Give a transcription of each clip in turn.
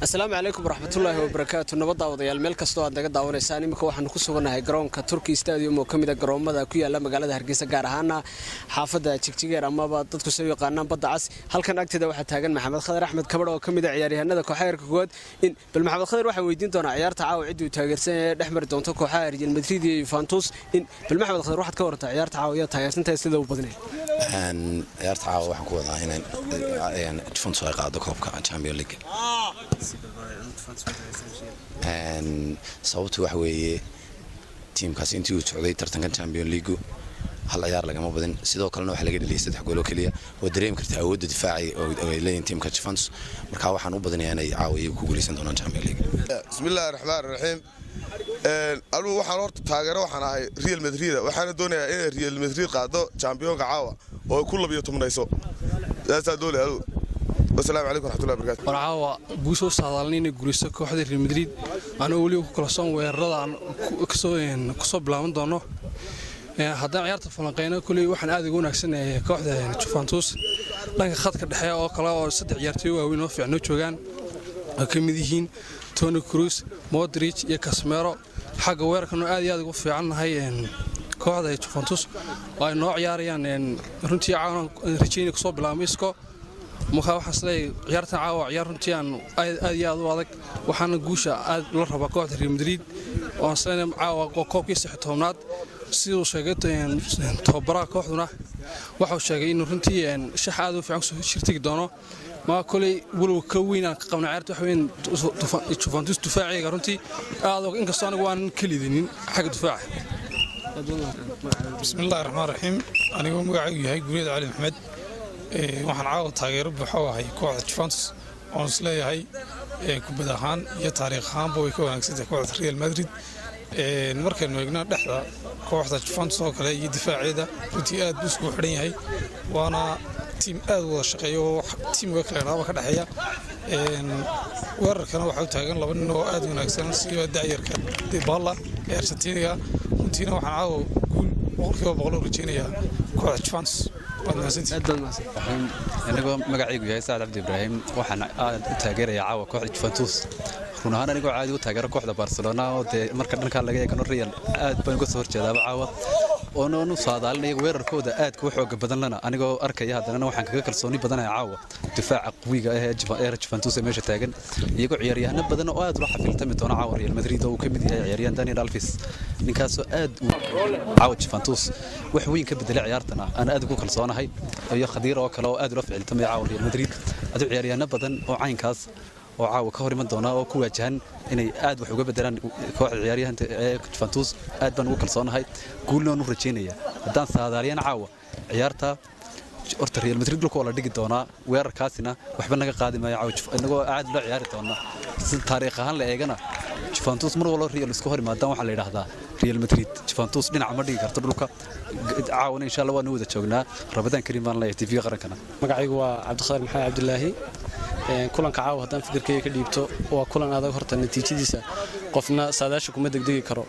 Asalaamu calaykum waraxmatullaahi wabarakaatu. Nabad daawadayaal, meel kastoo aad naga daawanaysaan. Iminka waxaanu ku sugannahay garoonka Turki Stadium oo ka mid a garoomada ku yaala magaalada Hargeysa, gaar ahaana xaafadda Jigjigeer amaba dadku soo yaqaanaan Badda Cas. Halkan agteeda waxaa taagan Maxamed Khadar Axmed Kabadh oo ka mid a ciyaaryahanada kooxaha heerka koowaad. In bal Maxamed Khadar waxaan weydiin doonaa ciyaarta caawa ciddii uu taageersan yahay dhex mari doonto kooxaha Real Madrid iyo Juventus. In bal Maxamed Khadar, waxaad ka warantaa ciyaarta caawa, yaa taageersantahay, sida uu badinaya? Ciyaarta caawa waxaan ku wadaa inay Juventus ay qaado koobka Champion League. Sababtu waxa weeye, tiimkaasi intii uu socday tartankan Champion League hal ciyaar lagama badin. Sidoo kalena waxaa laga dhaliyay saddex gool oo keliya oo dareemi karta awoodda difaaci oo ay leeyihin tiimka Juventus. Marka waxaan u badinayaa inay caawa iyagu ku guuleysan doonaan Champion League. Bismillahi raxmaan raxiim. Anugu waxaan horta taageero waxaan ahay Real Madrid, waxaana doonayaa inay Real Madrid qaado championka caawa oo ay ku 12-ayso. Saasaa doonaya anugu. Wasalaamu calaykum waraxmatullahi wabarakatu. War caawa guusha u saadaalin inay guulayso kooxda Real Madrid, anoo weliba ku kalsoon weerarada aan kusoo bilaaban doono. Haddaan ciyaarta falanqeyno, kuley waxaan aad ugu wanaagsanahay kooxda Juventus dhanka khadka dhexe oo kale, oo saddex ciyaartooy waaweyn oo fiican noo joogaan oo ka mid yihiin Toni Kroos, Modric iyo Casemiro. Xagga weerarkanu aad iyo aad ugu fiicannahay kooxda Juventus oo ay noo ciyaarayaan. Runtii caawan rajeynaya kusoo bilaabmo Isco. Markaa waxaan isleeyahay ciyaartan caawa ciyaar runtii aan aad iyo aad u adag, waxaana guusha aad la rabaa kooxda Real Madrid oo aan isleeyahay caawa waa koobkii 13aad. Siduu sheegay tababaraha kooxduna, waxuu sheegay inuu runtii shax aad u fiican kusoo shirtigi doono. Maa koley walow ka weyn aan ka qabnay ciyaarta waxa weyn Juventus difaaceega runtii aad, inkastoo anigu aanan ka lidinin xagga difaaca. Bismillahi raxmaan raxiim. Anigoo magacaygu yahay Guuriyad Cali Maxmed, waxaan caawa taageero buuxa u ahay kooxda Juventus, oon isleeyahay kubad ahaan iyo taariikh ahaanba way ka wanaagsantahay kooxda Real Madrid. Markaynu eegno dhexda kooxda Juventus oo kale iyo difaaceeda, runtii aad buu iskugu xidhan yahay, waana tiim aad u wada shaqeeya oo tiimka kale dhaaba ka dhexeeya. Weerarkana waxaa u taagan laba nin oo aad u wanaagsan, sida da'yarka Dybala ee Argentiniga. Runtiina waxaan caawa guul 100% u rajeynayaa kooxda Juventus. Waad mahadsantihiin. Anigoo magacaygu yahay Sacad Cabdi Ibraahim, waxaan aad u taageerayaa caawa kooxda Juventus. Run ahaan anigoo caadi u taageero kooxda Barcelona, oo dee marka dhankaa laga eegano Real aad baan uga soo horjeedaaba caawa, oonan u saadaalinaya weerarkooda aadka u xooga badan lana. Anigoo arkaya haddanana waxaan kaga kalsooni badanahay caawa difaaca qawiga ah ee Juventus ee meesha taagan, iyagoo ciyaaryahano badan oo aad ula xafiltami doona caawa Real Madrid, oo uu ka mid yahay ciyaaryahan Daniel Alves, ninkaasoo aad u caawa Juventus wax weyn ka bedelay ciyaartana aan aad ugu kalsoonahay, iyo Khadiira oo kale oo aad ula ficiltamaya caawa Real Madrid. Aduu ciyaaryahano badan oo caynkaas oo caawa ka hor iman doona oo ku waajahan inay aad wax uga bedelaan kooxda ciyaaryahanka ee Juventus, aad baan ugu kalsoonahay, guulna waan u rajeynaya. Haddaan saadaaliyana caawa ciyaarta, horta Real Madrid dhulka waa la dhigi doonaa, weerarkaasina waxba naga qaadi maayo caawa, inagoo aad loo ciyaari doona. Si taariikh ahaan la eegana, Juventus mar walba Real isku hor imaadaan, waxaa la yidhaahdaa Real Madrid Juventus dhinaca ma dhigi karto dhulka. Caawana insha Allah waanu wada joognaa. Ramadaan Kariim baan leeyahay TV qarankana. Magacaygu waa Cabdikhadar Maxamed Cabdilaahi. Kulanka caawa haddaan fikirkayga ka dhiibto, waa kulan adag. Horta natiijadiisa qofna saadaasha kuma degdegi karo,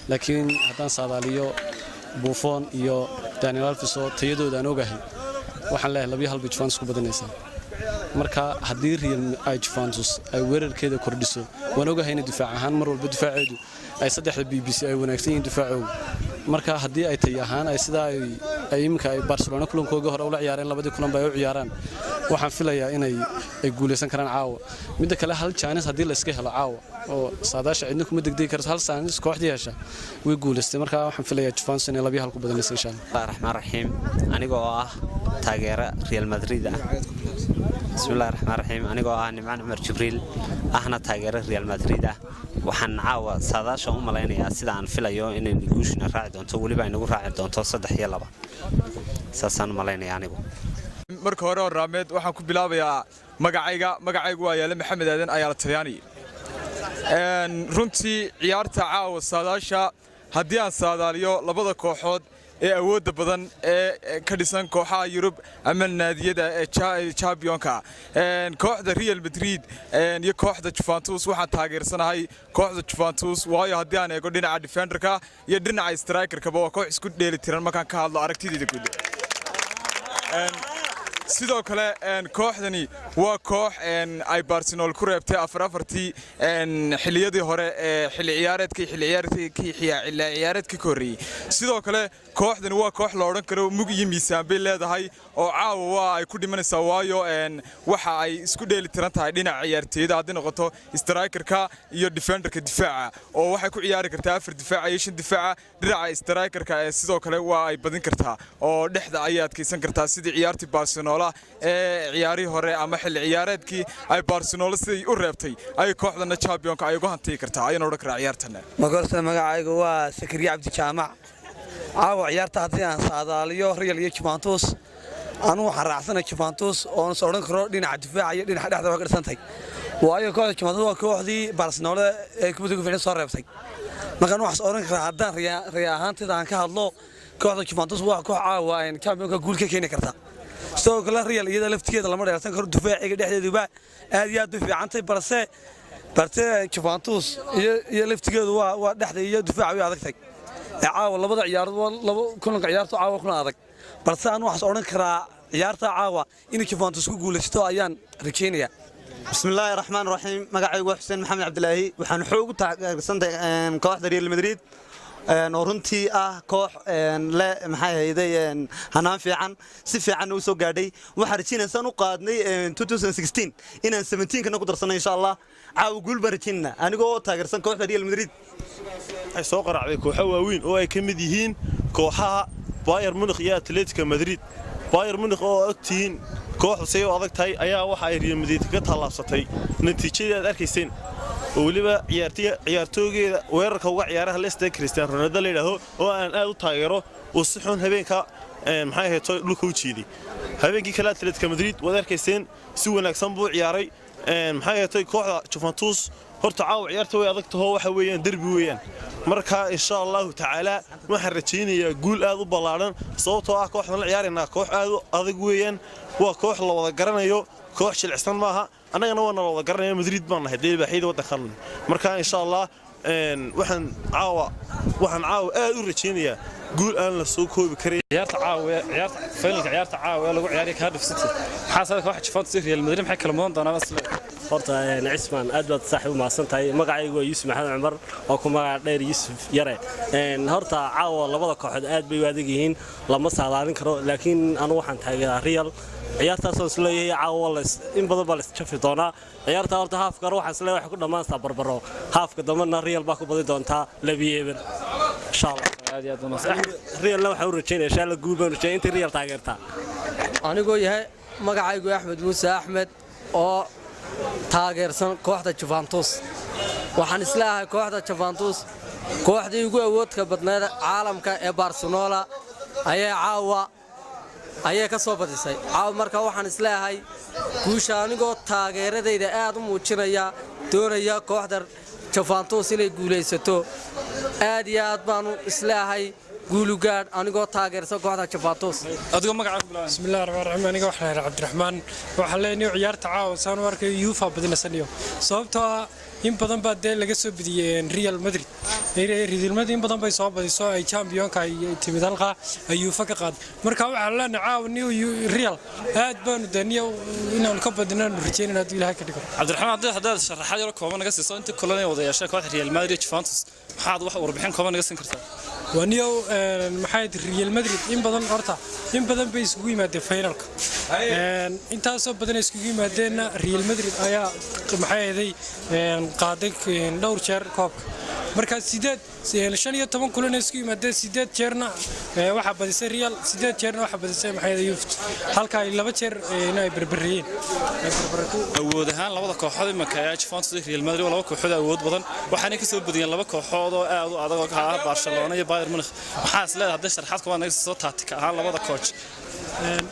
laakiin haddaan saadaaliyo Buffon iyo Daniel Alves oo tayadooda aan ogahay, waxaan leeyahay 2-1 bay Juventus ku badanaysaa. Marka haddii Real ay Juventus ay weerarkeeda kordhiso, waan ogahay inay difaac ahaan mar walba difaaceedu ay saddexda b b c ay wanaagsan yihiin difaacoogu. Marka haddii ay tay ahaan ay sidaa ay iminka ay Barcelona kulankooga hore ula ciyaareen, labadii kulan ba ay u ciyaaraan, waxaan filayaa inay ay guuleysan karaan caawa. Midda kale, hal chance haddii la iska helo caawa, oo saadaasha cidna kuma degdegi karto, hal chance kooxdii hesha way guuleystay. Marka waxaan filayaa Juventus inay 2-1 ku badanaysa, insha Allah. Raxmaan raxiim. Anigoo ah taageera Real Madrid ah, bismillahi raxmaan raxiim. Anigoo ah Nimcaan Cumar Jibriil, ahna taageera Real Madrid ah, waxaan caawa saadaasha u malaynayaa sida aan filayo inay guushina raaci doonto, weliba ay nagu raaci doonto 3-2. Saasaan u malaynaya anigu. Marka hore horraameed waxaan ku bilaabayaa magacayga. Magacaygu waa Yaale Maxamed Aadan Ayaala Talyaani. Runtii ciyaarta caawa saadaasha haddii aan saadaaliyo, labada kooxood ee awoodda badan ee ka dhisan kooxaha Yurub ama naadiyada ee championka, kooxda Real Madrid iyo kooxda Juventus, waxaan taageersanahay kooxda Juventus, waayo haddii aan eego dhinaca defenderka iyo dhinaca strikerkaba waa koox isku dheeli tiran markaan ka hadlo aragtidayda guud. Sidoo kale kooxdani waa koox ay Barcelona ku reebtay 4-4-tii xilliyadii hore ee xilli ciyaareedkii xilli ciyaareedkii xilli ciyaareedkii ka horreeyey. Sidoo kale kooxdani waa koox la odhan karo mug iyo miisaan bay leedahay, oo caawa waa ay ku dhimanaysaa, waayo waxa ay isku dheeli tiran tahay dhinaca ciyaartooyada, haddii noqoto strikerka iyo defenderka, difaaca, oo waxay ku ciyaari kartaa afar difaaca iyo shan difaaca. Dhinaca strikerka ee sidoo kale waa ay badin kartaa oo dhexda ayay adkaysan kartaa, sidii ciyaartii Barcelona ee ciyaarihii hore ama xilli ciyaareedkii ay Barcelona siday u reebtay ay kooxdana championka ay uga hantiyi kartaa, ayana odhan karaa ciyaartana. Magorta, magacaygu waa Sakariya Cabdi Jaamac. Caawa ciyaarta haddii aan saadaaliyo Real iyo Juventus, anugu waxaan raacsanay Juventus, oon is odhan karo dhinaca difaaca iyo dhinaca dhexda waa ka dhisantay, waayo kooxda Juventus waa kooxdii Barcelona ee kubadda ku fiican soo reebtay. Markaan waxaan is odhan karaa, haddaan riya ahaantayda aan ka hadlo, kooxda Juventus waa koox caawa championka guul ka keeni karta. Sidoo kale Real iyada laftigeeda lama dheersan karo, difaaciga dhexdeeduba aad iyo aad u fiicantay, balse Juventus iyo laftigeedu waa dhexda iyo difaaca way adagtay. Caawa labada ciyaarood waa laba kulanka ciyaartu caawa kulan adag, balse aan waxaas odhan karaa ciyaarta caawa inay Juventus ku guulaysato ayaan rajaynayaa. Bismillaahi raxmaan raxiim. Magacaygu waa Xuseen Maxamed Cabdilaahi. Waxaan xoog u taageersantahay kooxda Real Madrid, oo runtii ah koox le maxay hayday hanaan fiican, si fiican u soo gaadhay. Waxaan rajaynaa saan u qaadnay 2016 inaan 17kana ku darsanno, insha Allah. Caawa guul baan rajaynaa, anigoo taageersan kooxda Real Madrid. Waxay soo qaracday kooxo waaweyn oo ay ka mid yihiin kooxaha Bayern Munich iyo Atletico Madrid. Bayern Munich oo ogtihiin kooxdu say u adag tahay ayaa waxa ay Real Madrid kaga tallaabsatay natiijadii aad arkayseen, oo weliba ciyaartooygeeda weerarka uga ciyaaraha Leicester, Cristiano Ronaldo la yidhaahdo, oo aan aad u taageero, uu si xun habeenka maxay ahayd dhulka u jiiday. Habeenkii kale Atletico Madrid waad arkayseen, si wanaagsan buu ciyaaray. Maxay ahayd kooxda Juventus? Horta caawa ciyaarta way adag taho, waxa weeyaan derbi weeyaan. Marka insha Allahu tacaala waxaan rajaynayaa guul aad u ballaadhan, sababtoo ah kooxdan la ciyaaraynaa koox aad u adag weeyaan. Waa koox la wada garanayo, koox jilicsan maaha. Annagana waa nala wada garanaya, Madrid baan nahay, dee baaxiyada waddankan. Marka insha Allah waxaan caawa aad u rajaynayaa guul aan la soo koobi karin. Ciyaarta caawa, ciyaarta finalka, ciyaarta caawa ee lagu ciyaariyo Cardiff City, maxaa sababta kooxda Juventus iyo Real Madrid maxay kala mudan doonaan isla? Horta Cismaan, aad baad saaxiib u mahadsan tahay. Magacaygu waa Yuusuf Maxamed Cumar, oo ku magac dheer Yuusuf Yare. Horta caawa labada kooxood aad bay u adag yihiin, lama saadaalin karo, laakiin anu waxaan taageeraa Real. Ciyaartaasoo isleeyahay caawa in badan baa la isjafi doonaa. Ciyaarta horta haafka hore waxaan isleeyahay waxay ku dhammaanaysaa barbaro, haafka dambena Real baa ku badi doontaa 2-0, insha Allah. Aad iyo aad u mahadsan. Realna waxaan u rajaynaya insha Allah guul baan rajaynaya intii Real taageertaa. Anigoo yahay magacaygu Axmed Muuse Axmed, oo taageersan kooxda Juventus, waxaan isleeyahay kooxda Juventus, kooxdii ugu awoodka badneed caalamka ee Barcelona ayay caawa ayay ka soo badisay caawa. Marka waxaan isleeyahay guusha, anigoo taageeradayda aad u muujinaya, doonaya kooxda Juventus inay guulaysato, aad iyo aad baanu isleeyahay guulugaadh, anigoo taageersan kooxda Juventus. Adigoo magacaaga ku bilaabay? Bismillahi raxmaan raxiim. Aniga waxaan ahay Cabdiraxmaan. Waxaan leenahay ciyaarta caawa saan u arkayo Juve badinaysan iyo sababtoo ah in badan baa dee laga soo badiyey Real Madrid. Real Madrid in badan bay soo badiso, ay championka ay timid halkaa ay Juve ka qaad. Marka waxaan leenahay caawa new Real aad baanu daniyo inaanu ka badinaan rajeynayna, hadduu Ilaahay ka dhigo. Cabdiraxmaan, haddaad sharaxaad yaro kooban naga siiso inta kulan ay wada yeesheen kooxda Real Madrid iyo Juventus, maxaad wax warbixin kooban naga siin kartaa? Waniyow, maxay Real Madrid in badan, horta in badan bay isugu yimaadeen finalka. Intaasoo badan ay isugu yimaadeenna Real Madrid ayaa maxay ahaday qaaday dhowr jeer koobka. Marka 15 kulan ay isku yimaadeen, 8 jeerna waxaa badisay Real, 8 jeerna waxaa badisay maxay ahaday Juve, halka ay 2 jeer ay berberiyeen. Awood ahaan labada kooxood imanka ee Juventus iyo Real Madrid waa laba kooxood awood badan, waxaanay ka soo badiyeen laba kooxood oo aad u adag oo ka ah Barcelona iyo Bayern Munich. Maxaa is leedahay haddii sharaxaad kooban naga siiso tactic ahaan labada coach?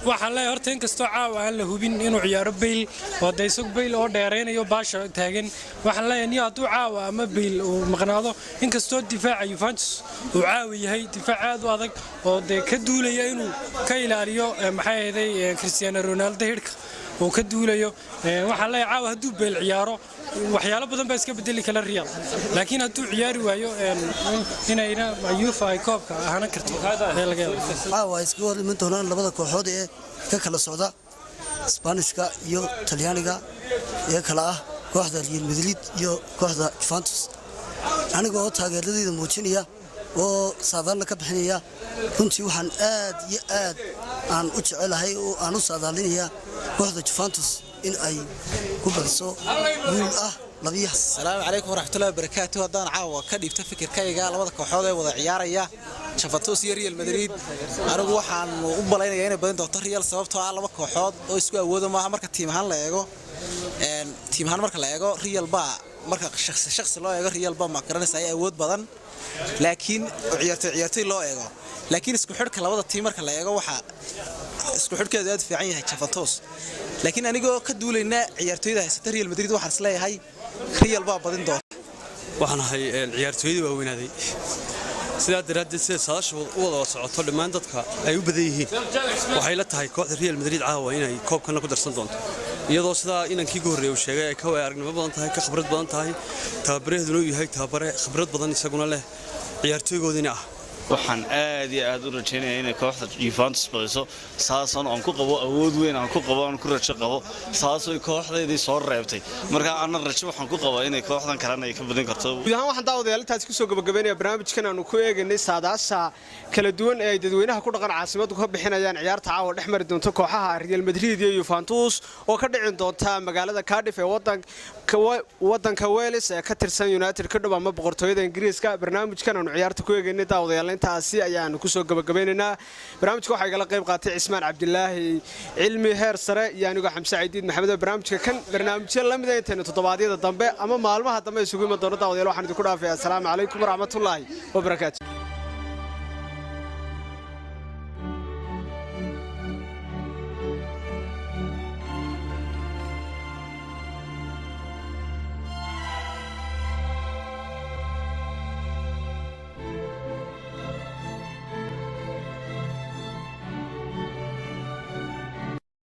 Waxaan leeyahay horta inkastoo caawa aan la hubin inuu ciyaaro Bale, oo de isagu Bale oo dheeraynayo baasha taagan, waxaan leeyahay niyo hadduu caawa ama Bale uu maqnaado, inkastoo difaaca Juventus uu caawa yahay difaac aad u adag oo dee ka duulaya inuu ka ilaaliyo maxay ahaday Cristiano Ronaldo hidhka uu ka duulayo, waxaan leeyahay caawa hadduu Bale ciyaaro waxyaalo badan baa iska bedeli kala Real, laakiin hadduu ciyaari waayo inayna Juve ay koobka ahanan karto ee laga yaabo. Caawa iskaga hor iman doonaan labada kooxood ee ka kala socda Sbaanishka iyo Talyaaniga ee kale ah kooxda Real Madrid iyo kooxda Juventus. Aniga oo taageeradayda muujinaya oo saadaalna ka bixinaya, runtii waxaan aad iyo aad aan u jecelahay oo aan u saadaalinaya kooxda Juventus in ay ku badiso guul ah. Asalaamu calaykum waraxmatullahi wabarakaatu. Haddaan caawa ka dhiibto fikirkayga labada kooxood ee wada ciyaaraya, Juventus iyo Real Madrid, anigu waxaan u malaynayaa inay badin doonto Real, sababtoo ah laba kooxood oo isku awoodo maaha. Marka tiim ahaan la eego, tiim ahaan marka la eego, Real baa, marka shakhsi shakhsi loo eego, Real baa, ma garanaysa, ay awood badan, laakiin ciyaartoy ciyaartoy loo eego. Laakiin isku xidhka labada tiim marka la eego, waxa isku xidhkeedu aad u fiican yahay Juventus. Laakiin anigoo ka duulayna ciyaartoyda haysata Real Madrid, waxaan isleeyahay Real baa badin doonta. Waxaan ahay ciyaartooyadii waaweynaaday. Sidaa daraaddeed, sida saadaasha u wada socoto, dhammaan dadka ay u badan yihiin, waxay la tahay kooxda Real Madrid caawa inay koobkanna ku darsan doonto, iyadoo sidaa inankii ka horreeyay uu sheegay ay ka waaya aragnimo badan tahay, ka khibrad badan tahay, tababaraheeduna uu yahay tababare khibrad badan isaguna leh, ciyaartooygoodiina ah. Waxaan aad iyo aad u rajaynaya inay kooxda Juventus badiso, saasan aan ku qabo awood weyn, aan ku qabo, aan ku rajo qabo, saasoo kooxdaydii soo reebtay. Marka ana rajo waxaan ku qabaa inay kooxdan kalena ay ka badin karto. Guud ahaan waxaan daawadayaal intaasi kusoo gabagabeynaya barnaamijkan aanu ku eegaynay saadaasha kala duwan ee ay dadweynaha ku dhaqan caasimaddu ka bixinayaan ciyaarta caawa dhex mari doonta kooxaha Real Madrid iyo Juventus oo ka dhici doonta magaalada Cardiff ee wadanka Wales ee ka tirsan United Kingdom ama Boqortooyada Ingiriiska. Barnaamijkan aanu ciyaarta ku eegaynay, daawadayaal, intaasi ayaanu kusoo gabagabeynaynaa. Barnaamijka waxaa igala qayb qaatay Cismaan Cabdilaahi Cilmi heer sare iyo anigoo Xamse Caydiid Maxamed. Barnaamijka kan barnaamijyo lamida intaynu toddobaadyada dambe ama maalmaha dambe isugu iman doono, daawadayaal, waxaan idinku dhaafaya asalaamu calaykum waraxmatullaahi wabarakaatu.